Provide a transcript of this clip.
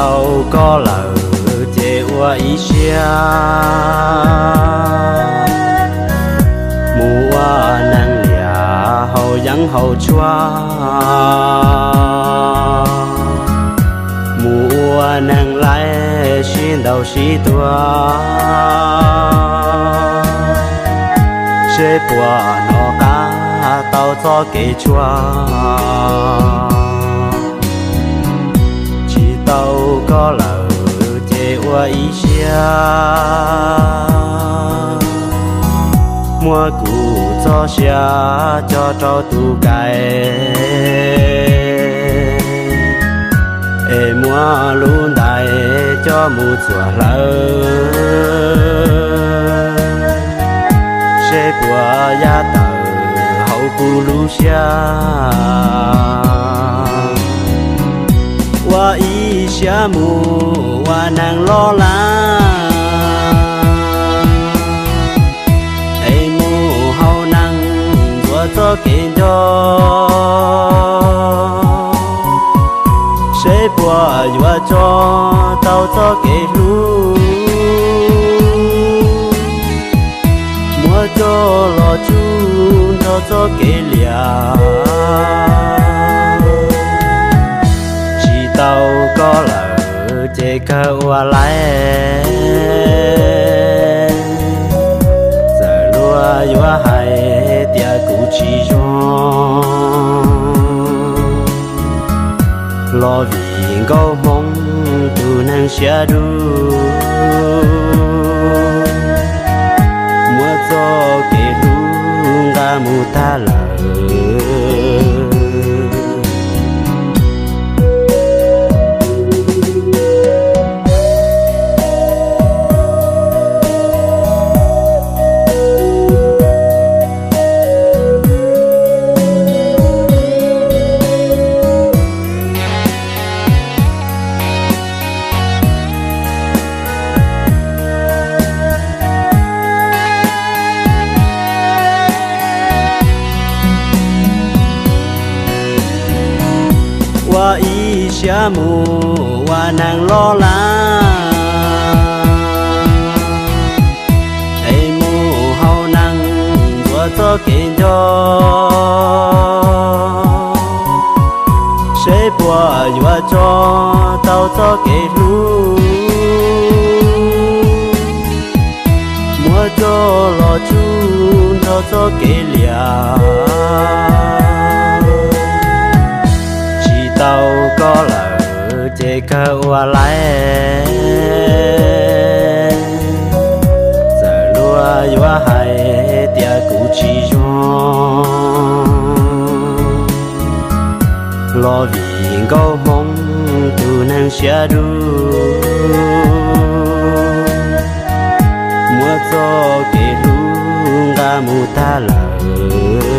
Tau koj lawm ces ua ib siab mus ua neeg liam haus yeeb haus tshuaj, mus ua neeg laib sib ntaus sib tua, seb puas hnov qab tau txoj kev tshuaj. Tsis tau koj lawm ces ua ib siab muab kuv txoj sia cog rau tus kais, es muab lub ntais coj mus txuas hlawv, seb puas ya tawm hauv kuv lub siab. Ua ib siab mus ua neeg loj laj, es mus haus neeg ntxuav txoj kev nco, seb puas yuav tso tau txoj kev hlub, muab coj los tsuj nrog txoj kev liam. Tsis tau koj lawm ces kawg ua laib, txawm luag yuav hais tias kuv tsis zoo, los vim nkauj hmoob tus neeg siab dub, muab txoj kev hlub nqa mus tag lawm. Ua ib siab mus ua neeg loj laj, es mus haus neeg ntxuav txoj kev nco, seb puas yuav tso tau txoj kev hlub, muab coj los tsuj nrog txoj kev liam. Tsis tau koj lawm ces kawg ua laib, txawm luag yuav hais tias kuv tsis zoo, los vim nkauj hmoob tus neeg siab dub, muab txoj kev hlub nqa mus tag lawm.